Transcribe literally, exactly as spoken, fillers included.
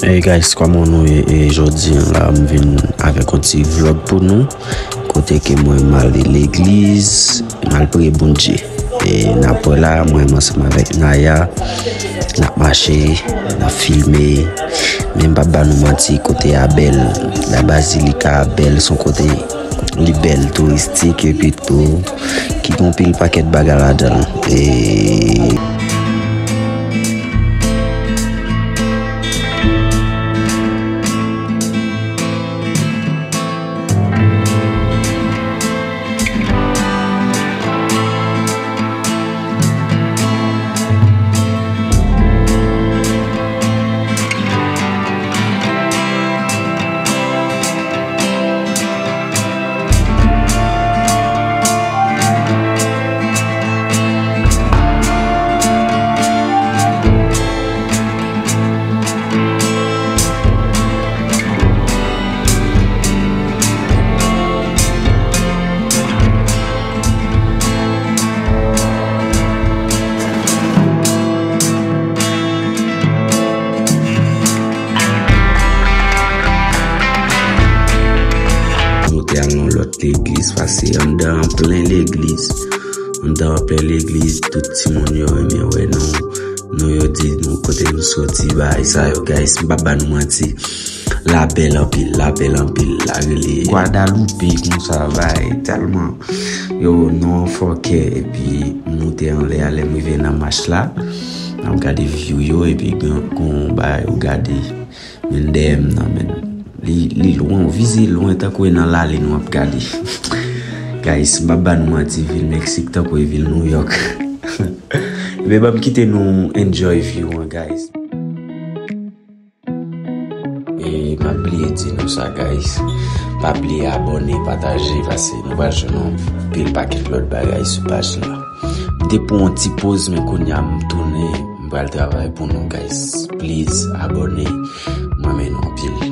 Hey guys, kòman nou ye? E jodi a la, m vin avèk yon ti vlog pou nou. Kote ke mwen m ale legliz, m al priye Bondye. E n ap wè la, mwen menm ansanm avèk Naya, n ap mache, n ap filme. Men m p ap ba nou manti, kote a bèl. La Bazilika bèl, se yon kote li bèl, touristik, epi tou ki gen pil pakèt bagay ladan l. E Nou te al nan lòt legliz, pase anndan an plen legliz. Anndan an plen legliz, tout timoun yo renmen wè nou. Nou yo di nou kote nou soti, bagay sa yo, guys, m p ap ba nou manti. La bèl anpil, la bèl anpil, la rele Guadalupe konsa, bay tèlman yo non fòkè, epi moute anlè a, lè m rive nan mach la, m ap gade view yo, epi gen gon bagay ou gade, men dèyè m nan, men li, li lwen, ou vize lwen, tankou e nan lalin w ap gade. Guys, m p ap ba nou manti, vil Meksik tankou e vil New York. Ebyen, ban m kite nou enjoy view an, guys. E m ap bliye di nou sa, guys. Pa bliye abòne, pataje, paske nou pral jwenn yon pil pakèt lòt bagay sou paj la. M te pran yon ti poz, men kounye a m tounen, m pral travay pou nou, guys. Please, abòne. M renmen nou anpil.